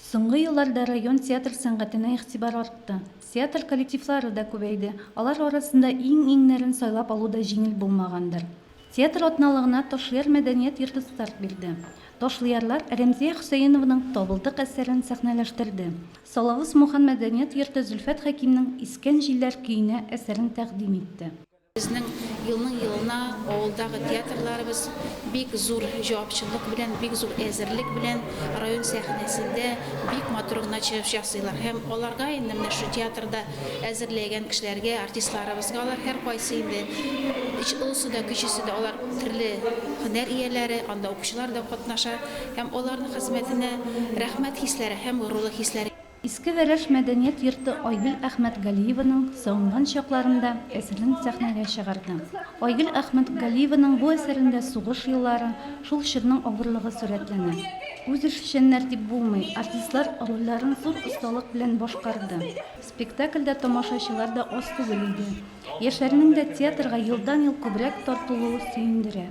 Соңгы елларда район театр сәнгатенә игътибар артты. Театр коллективлары да күбәйде. Алар арасында иң-иңнәрен сайлап алу да җиңел булмагандыр. Театр атналыгына Ташлыяр мәдәният йорты старт бирде. Ташлыярлар Рәмзия Хөсәенованың Табылдык әсәрен сәхнәләштерде. Салавыз Мухан мәдәният йорты Зөлфәт Хәкимнең Искән җилләр көенә әсәрен тәкъдим итте. Безнең елның-елына авылдагы театрларыбыз бик зур җавапчылык белән, бик зур әзерлек белән район сәхнәсендә бик матур гына чыгыш ясыйлар. Һәм аларга инде менә шушы театрда әзерләгән кешеләргә, артистларыбызга алар һәркайсы инде, олысы да, кечесе дә алар төрле һөнәр ияләре, анда укучылар да катнаша. Һәм аларның хезмәтенә рәхмәт хисләре һәм горурлык хисләре. Иске Вәрәш мәдәният йорты Айгөл Әхмәтгалиеваның Сагынган чакларымда әсәрен сәхнәгә чыгарды. Айгөл Әхмәтгалиеваның бу әсәрендә сугыш еллары, шул чорның авырлыгы сурәтләнә. Үзешчәннәр дип булмый, артистлар рольләрен зур осталык белән башкарды. Спектакльдә тамашачылар да аз түгел иде. Яшьләрнең дә театрга елдан-ел күбрәк тартылуы сөендерә.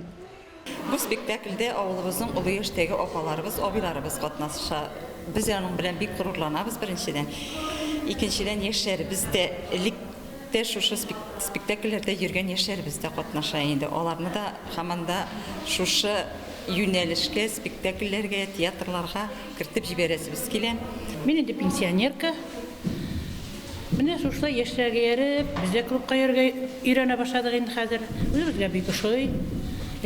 Бу спектакльдә авылыбызның олы яшьтәге апаларыбыз, абыйларыбыз катнаша. Без аның белән бик горурланабыз, беренчедән. Икенчедән, яшьләребез дә, элек тә шушы спектакльләрдә йөргән яшьләребез дә катнаша инде. Аларны да һаман да шушы юнәлешкә, спектакльләргә, театрларга кертеп җибәрәсебез килә. Мин инде пенсионерка. Менә шушылай яшьләргә ияреп, без дә клубка йөрергә өйрәнә башладык инде хәзер. Үзебезгә бик ошый.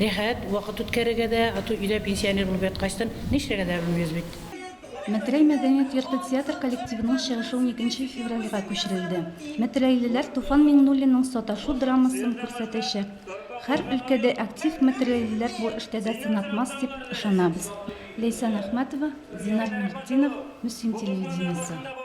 Рәхәт, вакыт үткәрергә дә, а то өйдә пенсионер булып яткачтын, нишләргә дә белмибез бит. Метрәй мәдәният йорты театр коллективының чыгышы уникенче февральгә күчерелде. Метрәйлеләр Туфан Миңнуллинның Саташу драмасын күрсәтәчәк. Һәр өлкәдә актив метрәйлеләр бу эштә дә сынатмас дип ышанабыз. Ләйсән Әхмәтова, Динар Нуртдинов, Мөслим телевидениесе.